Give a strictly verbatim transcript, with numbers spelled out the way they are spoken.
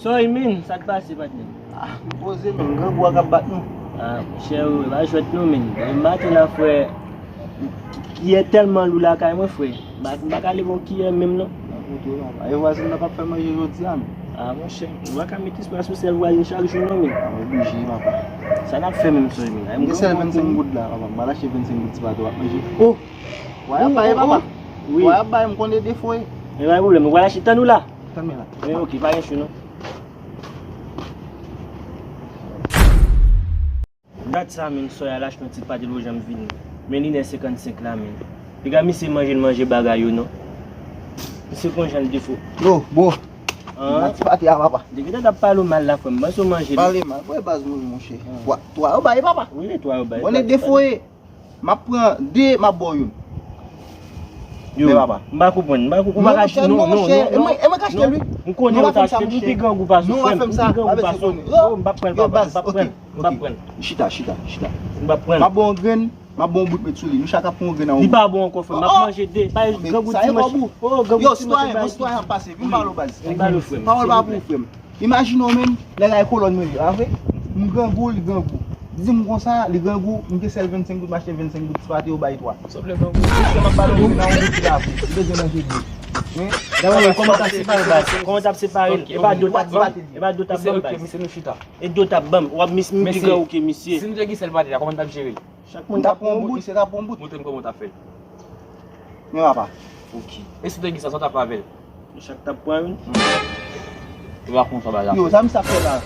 Sorry, men, sa k pase, patnè? Ah, poze, men, grangou a k ap bat nou. Ah, monchè, ou pa jwèt non, men. M maten la, frè, kiyè tèlman lou lakay mwen, frè. M pa, m pa ka leve yon kiyè menm, non. Nan kote w, papa. E vwazin nan p ap fè manje jodi a, men. Ah, monchè, ou pa ka met espwa sou sèl vwazin chak jou, non, men. Ah, oblije, papa. Sa n ap fè menm, Sorry, men? Gen sèl vennsenk goud la, papa. M pral achte vennsenk goud ti pate w ap manje. Oh! Vwayab bay, papa. Wi. Vwayab bay, m konnen defo e. Men pa gen pwoblèm, nou pral achte, tann ou la. Tann mwen la. Men ok, pa gen chou, non. Gad sa, men, Sorry al achte yon ti pate l, ou janm vini. Men li nè senkannsenk la, men. Piga misye manje, l manje bagay yo, non. Misye konn jan l defo. Yo, bro. An? Nan ti pate a, papa. Depi tata ap pale w mal la, frè m, panse w manje l. Pale mal, bwè baz mouri, monchè. Twa, twa yo bay, papa. Wi, twa yo bay. Konnen defo e. M ap pran de, m ap ba w youn. Yo, men papa, m pa konprann, m pa konprann. Ou pa ka, non, non, non, non, e mwen, e mwen k achte l, wi. M konnen ou t achte l, ou pi grangou pase m, ou pi grangou pase m. Oh, m p ap pran l, papa, m p ap pran l, m p ap pran l. Chita, chita, chita. M p ap pran l. M ap ba w yon grenn, m ap ba w yon bout met sou li. Nou chak ap pran yon grenn an yon bout. Li pa bon ankò, frè m, m ap manje de, pa grangou ti manje. Oh, grangou ti manje. Yo, sitwayen, yon sitwayen ap pase, vin pale w baz. Vin pale w, frè m. Pawòl pa pou ou, frè m. Imajine w menm, nèg la e kolòn mwen li, pa vre? M grangou, li grangou. Di m konsa, li grangou, m gen sèl vennsenk goud, m achte vennsenk goud ti pate, yo bay twa. Sanble grangou. Mesye, m ap pale w nan yon goud la, li bezwen manje de. Hein? Dayè, kòman t ap separe baz? Kòman t ap separe l? E pa de w t ap ban m? E pa de w t ap ban m, baz? Mesye, nou chita. E de w t ap ban m? W ap mis-, m pi grangou ke misye. Si nou te gen sèl pate la, kòman n t ap jere l? Chak moun t ap pran yon bout. Misye t ap pran yon bout. Montre m kòman w t ap fè l. Men papa. Ok. E si w te gen sa, sa w t ap fè avè l? Chak t ap pran youn. Yo, sa misye ap fè la.